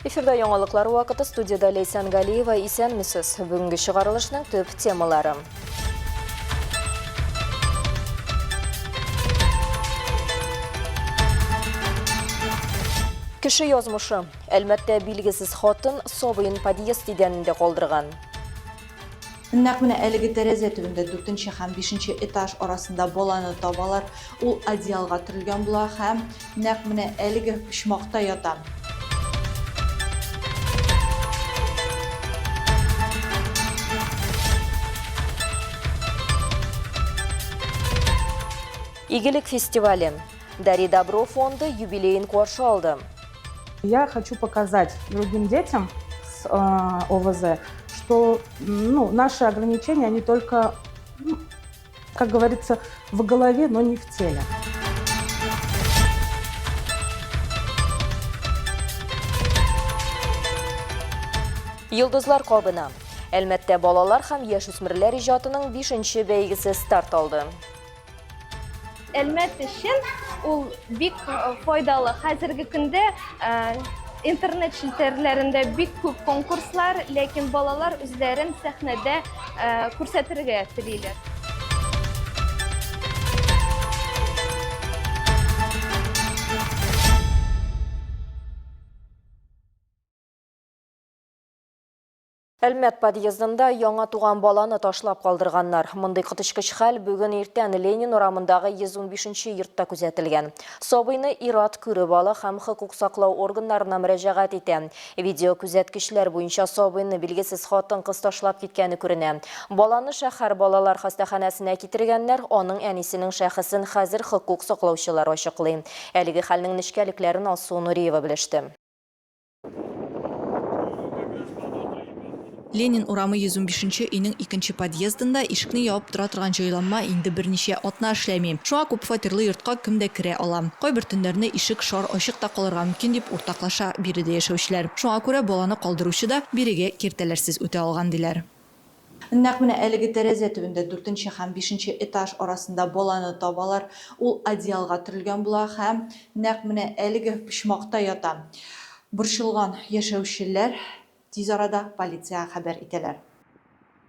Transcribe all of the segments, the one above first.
Эфирда яңалыклар вакыты студияда Ләйсән Галиева. Исәнмесез. Бүгенге чыгарылышның төп темалары. Кеше язмышы. Әлмәттә билгесез хатын сабыен подъезд идәнендә калдырган. Нәкъ менә әлеге тәрәзә төбендә дүртенче һәм бишенче этаж арасында баланы табалар. Ул одеялга төрелгән була һәм нәкъ менә әлеге почмакта ята. Игелек фестивале. Дари добро фонды юбилеен каршы алды. Я хочу показать другим детям с ОВЗ, что ну, наши ограничения, они только, ну, как говорится, в голове, но не в теле. Йолдызлар кабына. Әлмәттә балалар һәм яшүсмерләр иҗатының бишенче бәйгесе старт алды. Әлмәт өчен ул бик файдалы. Хәзерге көндә интернет челтәрләрендә бик күп конкурслар, ләкин балалар үзләрен сәхнәдә күрсәтергә телиләр. Әлмәт подъездында яңа туган баланы ташлап калдырганнар. Мондый коточкыч хәл бүген иртән Ленин урамындагы 115 нче йортта күзәтелгән. Сабыйны ир-ат күреп ала һәм хокук саклау органнарына мөрәҗәгать итә. Видеокүзәткечләр буенча сабыйны билгесез хатын-кыз ташлап киткәне күренә. Баланы шәһәр балалар хастаханәсенә китергәннәр, аның әнисенең шәхесен хәзер хокук саклаучылар ачыклый. Әлеге хәлнең нечкәлекләрен Алсу Нуриева белеште. Ленин урамы 115 нче өйнең икенче подъездында ишекне ябып тора торган җайланма инде берничә атна эшләми. Шуңа күпфатирлы йортка кем дә керә ала. Кайбер төннәрне ишек шар ачык та калырга мөмкин, дип уртаклаша биредә яшәүчеләр. Шуңа күрә баланы калдыручы да бирегә киртәләрсез үтә алган, диләр. Нәкъ менә әлеге тәрәзә төбендә дүртенче һәм бишенче этаж арасында баланы табалар. Ул одеялга төрелгән була һәм нәкъ менә әлеге почмакта ята. Борчылган яшәүчеләр тиз арада полициягә хәбәр итәләр.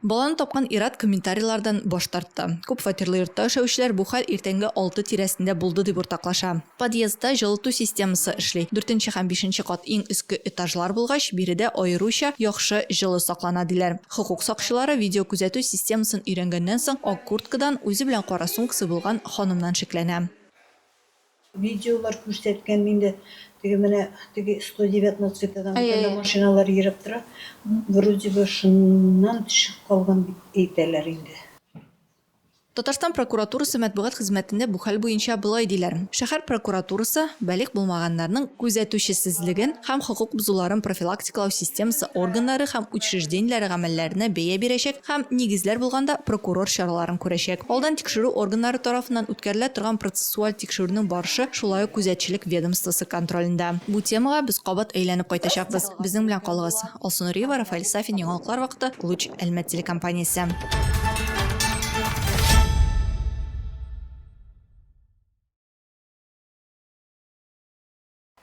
Баланы тапкан ир-ат комментарийлардан баш тартты. Күп фатирлы йортта яшәүчеләр бу хәл иртәнге алты тирәсендә булды дип уртаклаша. Подъездда җылыту системасы эшли. Дүртенче һәм бишенче кат иң өске этажлар булгач, биредә аеруча яхшы җылы саклана, диләр. Хокук сакчылары видеокүзәтү системасын өйрәнгәннән соң, ак курткадан, үзе белән кара сумкасы булган ханымнан шикләнә. Видеолар күрсәткән инде, теге менә теге 119 дан бит машиналар йөреп тора, вроде бы шуннан төшеп калган дип әйтәләр инде. Татарстан прокуратурасы матбугат хезмәтендә бу хәл буенча болай диләр, Шәһәр прокуратурасы балигъ булмаганнарның күзәтүчесезлеген һәм хокук бозуларын профилактикалау системасы органнары һәм учреждениеләре гамәлләренә бәя бирәчәк һәм, нигезләр булганда, прокурор чараларын күрәчәк. Алдан тикшерү органнары тарафыннан үткәрелә торган процессуаль тикшерүнең барышы шулай ук күзәтчелек ведомствосы контролендә. Бу темага без кабат әйләнеп кайтачакбыз. Безнең белән калыгыз. Алсу Нуриева, Рафаэль Сафин, Яңалыклар вакыты, Луч, Әлмәт телекомпаниясе.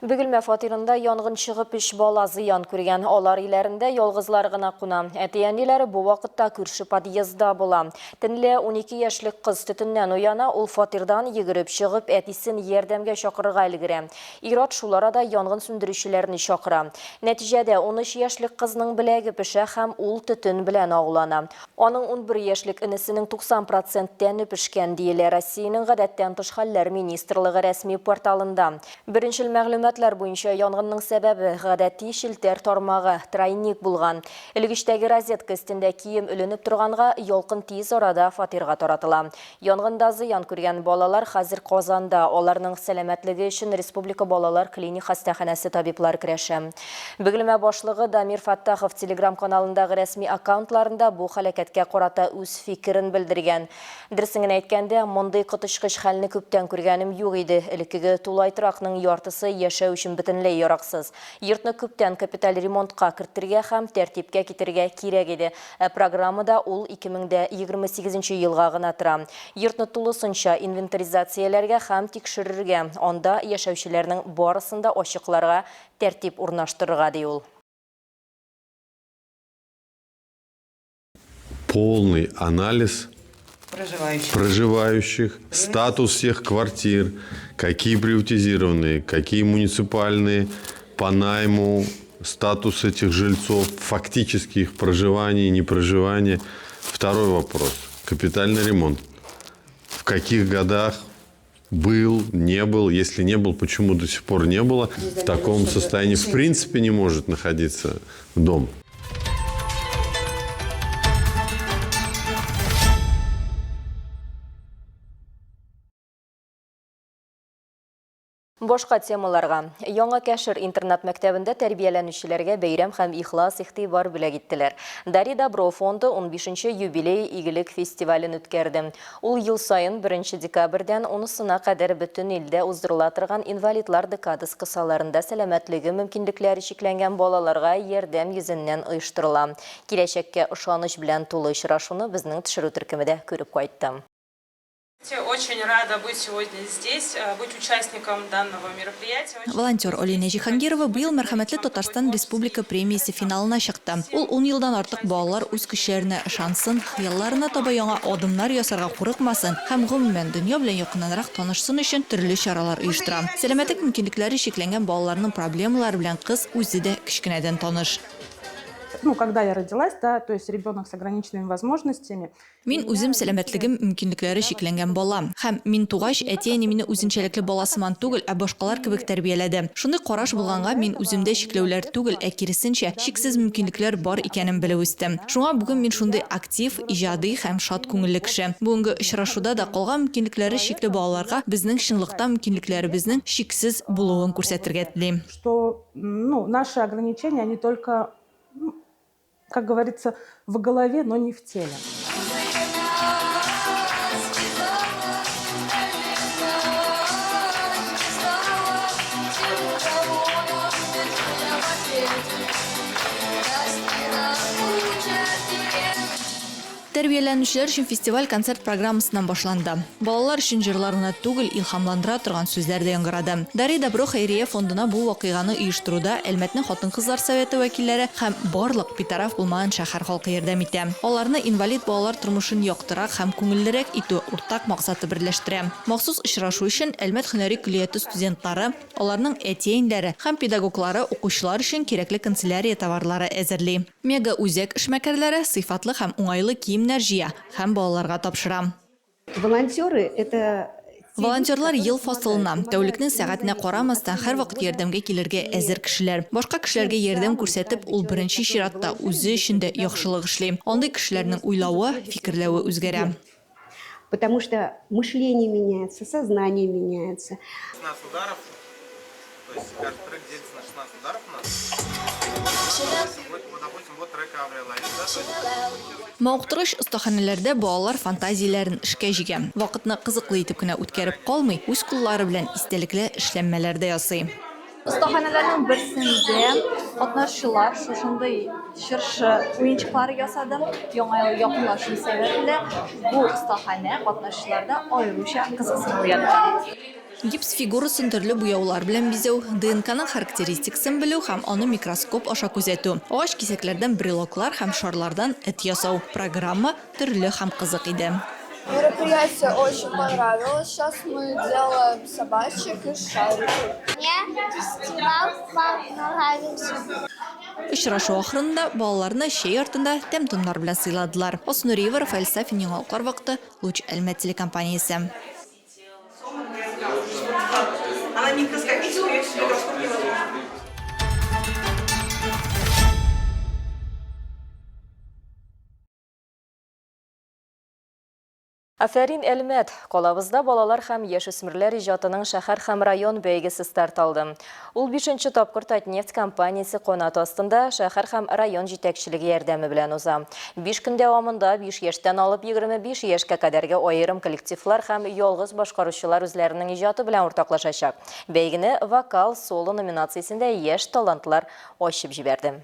Бөгелмә фатирында янгын чыгып өч бала зыян күргән. Алар өйләрендә ялгызлар гына куна. Әти-әниләре бу вакытта күрше подъездда була. Төнлә 12 яшьлек кыз төтеннән уяна, ул фатирдан йөгереп чыгып, әтисен ярдәмгә чакырырга өлгерә. Ир-ат шул арада янгын сүндерүчеләрне чакыра. Нәтиҗәдә, 13 яшьлек кызның беләге пешә һәм ул төтен белән агулана. Аның 11 яшьлек энесенең 90 процент тәне пешкән, диелә Россиянең Гадәттән тыш хәлләр министрлыгы рәсми порталында. Беренчел мәгълүматлар буенча, янгынның сәбәбе, гадәти челтәр тармагы, тройник булган. Элгечтәге розетка өстендә кием эленеп торганга, ялкын тиз арада фатирга таратыла. Янгында зыян күргән балалар хәзер Казанда, аларның сәламәтлеге өчен Республика балалар клиник хастаханәсе табиблары көрәшә. Бөгелмә башлыгы Дамир Фәттахов телеграм-каналындагы рәсми аккаунтларында бу һәлакәткә карата үз фикерен белдергән. Дөресен генә әйткәндә, мондый коточкыч хәлне күптән күргәнем юк иде. Элеккеге тулай торакның яртысы яшел. яшәү өчен бөтенләй яраксыз. Йортны күптән капиталь ремонтка кертергә һәм тәртипкә китерергә кирәк иде. Ә программада ул 2028 нче елга гына тора. Йортны тулысынча инвентаризацияләргә һәм тикшерергә, анда яшәүчеләрнең барысын да ачыкларга, тәртип урнаштырырга, ди ул. Полный анализ проживающих, проживающих статус всех квартир, какие приватизированные, какие муниципальные, по найму, статус этих жильцов, фактически их проживание, непроживание. Второй вопрос. Капитальный ремонт. В каких годах был, не был, если не был, почему до сих пор не было, в таком состоянии в принципе не может находиться дом. Башка темаларга. Яңа Кәшер интернат мәктәбендә тәрбияләнүчеләргә бәйрәм һәм ихлас игътибар бүләк иттеләр. Дари Добро фонды 15нче юбилей игелек фестивален үткәрде. Ул ел саен беренче декабрьдән унысына кадәр бөтен илдә уздырыла торган инвалидлар декадасы кысаларында сәламәтлеге мөмкинлекләре чикләнгән балаларга ярдәм йөзеннән оештырыла. Киләчәккә ышаныч белән тулы очрашуны безнең төшерү төркеме дә күреп кайтты. Очень рада быть сегодня здесь, э, быть участником данного мероприятия. Волонтер Олина Җиһангирова быел Мәрхәмәтле Татарстан республика премиясе финалына чыкты. Ул ун елдан артык балалар үз көчләренә ышансын, хыялларына таба яңа адымнар ясарга курыкмасын һәм, гомумән, дөнья белән якыннанрак танышсын өчен төрле чаралар оештыра. Сәламәтлек мөмкинлекләре чикләнгән балаларның проблемалары белән кыз үзе дә кечкенәдән таныш. Ну, когда я родилась, да, то есть ребенок с ограниченными возможностями. Мин үзем сәламәтлегем мөмкинлекләре чикләнгән бала. Һәм, мин тугач, әти-әни мине үзенчәлекле бала сыман түгел, ә башкалар кебек тәрбияләде. Шундый караш булганга, мин үземдә чикләүләр түгел, ә киресенчә, чиксез мөмкинлекләр бар икәнен белеп үстем. Шуңа бүген мин шундый актив, иҗади һәм шат күңелле кеше. Бүгенге очрашуда да калган мөмкинлекләре чикле балаларга безнең чынлыкта мөмкинлекләребезнең чиксез булуын күрсәтергә телим. Что, ну, наши ограничения, они только, ну, как говорится, в голове, но не в теле. Тәрбияләнүчеләр өчен фестиваль концерт программасыннан башланды. Балалар өчен җырлар гына түгел, илһамландыра торган сүзләр дә яңгырады. Дари добро хәйрия фондына бу вакыйганы оештыруда Әлмәтнең хатын-кызлар советы вәкилләре һәм барлык битараф булмаган шәһәр халкы ярдәм итә. Аларны инвалид балалар тормышын яктырак һәм күңеллерәк итү уртак максаты берләштерә. Махсус очрашу өчен Әлмәт һөнәри көллияте студентлары, аларның әти-әниләре һәм педагоглары укучылар өчен кирәкле канцелярия товарлары әзерли. Мега-үзәк эшмәкәрләре сыйфатлы һәм уңайлы киемнәр җыя һәм балаларга тапшыра. Волонтеры, это Волонтерлар ел фасылына, тәүлекнең сәгатенә карамастан, һәрвакыт ярдәмгә килергә әзер кешеләр. Башка кешеләргә ярдәм күрсәтеп, ул беренче чиратта үзе өчен дә яхшылык эшли. Андый кешеләрнең уйлавы, фикерләве үзгәрә. Потому что мышление меняется, сознание меняется. 16 ударов. То есть каждый трек делится на 16 ударов у нас. Вот, вот, допустим, вот трек Аврил Лавин, да, то есть Мавыктыргыч остаханәләрдә балалар фантазияләрен эшкә җигә. Вакытны кызыклы итеп кенә үткәреп калмый, үз куллары белән истәлекле эшләнмәләр дә ясый. Остаханәләрнең берсендә катнашучылар шушындый чыршы уенчыклары ясады. Яңа ел якынлашу сәбәпле, бу остаханә катнашучыларда аеруча кызыксыну уятты. Гипс фигурасын төрле буяулар белән бизәү, ДНКның характеристикасын белү һәм аны микроскоп аша күзәтү, агач кисәкләрдән брелоклар һәм шарлардан эт ясау, программа төрле һәм кызык иде. Мероприятие очень понравилось. Сейчас мы делаем собачек из шариков. Мне фестиваль понравился. Очрашу ахырында балаларны чәй артында тәм-томнар белән сыйладылар. Алсу Нуриева, Рафаэль Сафин, Яңалыклар вакыты, Луч Әлмәт телекомпаниясе. Она микроскопическая, ее через микроскоп невозможно. Афәрин, Әлмәт! Калабызда балалар һәм яшүсмерләр иҗатының шәһәр һәм район бәйгесе старт алды. Ул бишенче тапкыр Татнефть компаниясе канаты астында шәһәр һәм район җитәкчелеге ярдәме белән уза. Биш көн дәвамында биш яшьтән алып 25 яшькә кадәрге аерым коллективлар һәм ялгыз башкаручылар үзләренең иҗаты белән уртаклашачак. Бәйгене Вокал, соло номинациясендә яшь талантлар ачып җибәрде.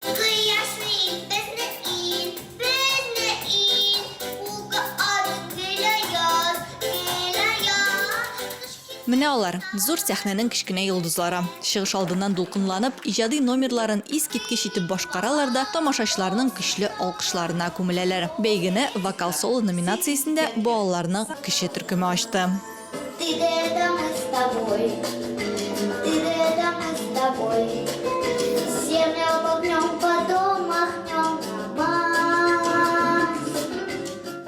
Кояшлы ил, безне ил, безне ил, Кулга алып гел аяз, гел аяз. Менә алар, зур сәхнәнең кечкенә йолдызлары. Чыгыш алдыннан дулкынланып, иҗади номерларын искиткеч итеп башкаралар да, тамашачыларның көчле алкышларына күмеләләр. Бәйгене Вокал-соло номинациясендә балаларның кече төркеме ачты. Ты да это мы с тобой, ты да это мы с тобой. Землю обогнем, потом махнем на Марс.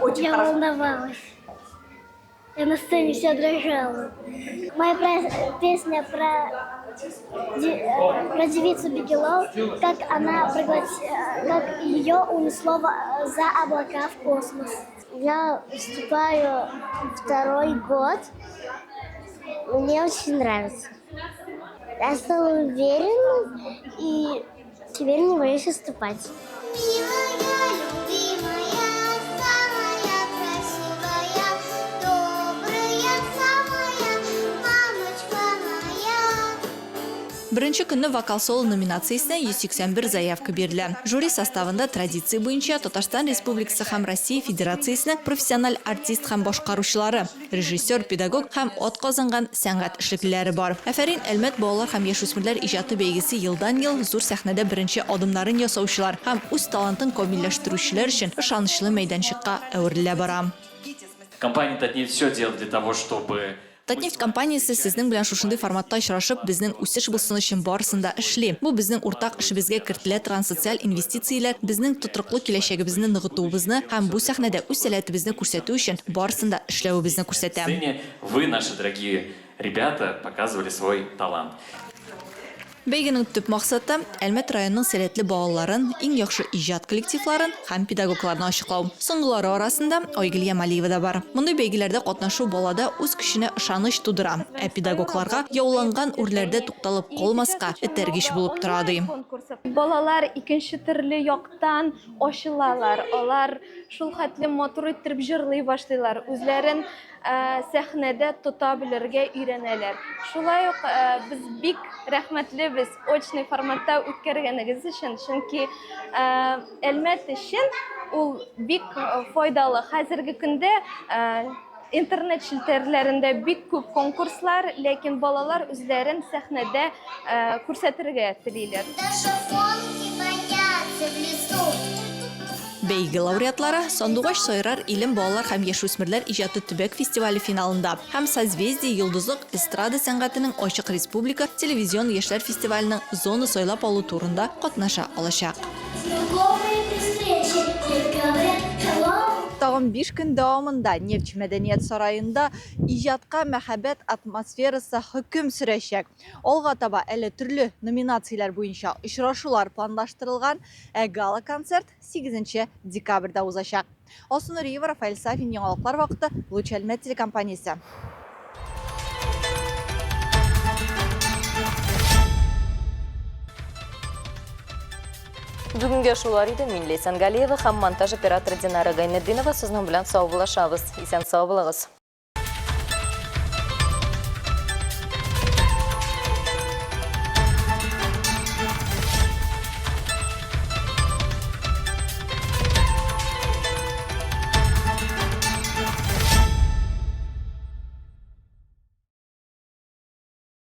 Очень Я хорошо. волновалась. Я на сцене вся дрожала. Моя песня про девицу Бигелоу, как она как ее унесло за облака в космос. Я выступаю второй год. Мне очень нравится. Я стала уверенной и теперь не боюсь выступать. Милая, любимая, самая красивая, добрая, самая мамочка моя. Беренче көнне Вокал-соло номинациясенә 181 заявка бирелә. Жюри составында традиция буенча Татарстан Республикасы һәм Россия Федерациясенең профессиональ артист һәм башкаручылары, режиссер, педагог һәм атказанган сәнгать эшлеклеләре бар. Афәрин, Әлмәт балалар һәм яшүсмерләр иҗаты бәйгесе елдан-ел зур сәхнәдә беренче адымнарын ясаучылар һәм үз талантын камилләштерүчеләр өчен ышанычлы мәйданчыкка әверелә бара. Компания Татнефть все делает для того, чтобы Татнефть компаниясе сезнең белән шушындый форматта очрашып, безнең үсеш булсын өчен барысын да эшли. Бу безнең уртак эшебезгә кертелә торган социаль инвестицияләр безнең тотрыклы киләчәгебезне ныгытуыбызны һәм бу сәхнәдә үз сәләтебезне күрсәтү өчен барысын да эшләвебезне күрсәтә. Сцене вы, наши дорогие ребята, показывали свой талант. Бәйгенең төп максаты, Әлмәт районының сәләтле балаларын, иң яхшы иҗат коллективларын һәм педагогларны ачыклау. Соңгылары арасында Айгөл Ямалиева да бар. Мондый бәйгеләрдә катнашу балада үз көченә ышаныч тудыра, ә педагогларга яуланган үрләрдә тукталып калмаска этәргеч булып тора, ди. Балалар икенче төрле яктан ачылалар, алар шул хәтле матур иттереп җырлый башлыйлар, үзләрен сәхнәдә тота белергә өйрәнәләр. Шулай ук без бик рәхмәтлебез очный форматта үткәргәнегез өчен, чөнки Әлмәт өчен ул бик файдалы. Хәзерге көндә интернет челтәрләрендә бик күп конкурслар, ләкин балалар үзләрен сәхнәдә күрсәтергә телиләр. Даже волки боятся в лесу. Бәйге лауреатлары Сандугач сайрар илем балалар һәм яшүсмерләр иҗаты төбәк фестивале финалында һәм Созвездие-Йолдызлык эстрада сәнгатенең ачык республика телевизион яшьләр фестиваленең зона сайлап алу турында катнаша алачак. Тагын биш көн дәвамында Нефтьче мәдәният сараенда иҗатка мәхәббәт атмосферасы хөкем сөрәчәк. Алга таба әле төрле номинацияләр буенча очрашулар планлаштырылган, ә гала-концерт сигезенче декабрьдә узачак. Алсу Нуриева, Рафаэль Сафин, Яңалыклар вакыты, Луч Әлмәт телекомпаниясе. Бүгенгә шулар иде. Мин Ләйсән Галиева һәм монтаж операторы Динара Гайнетдинова сезнең белән саубуллашабыз. Исән сау булыгыз.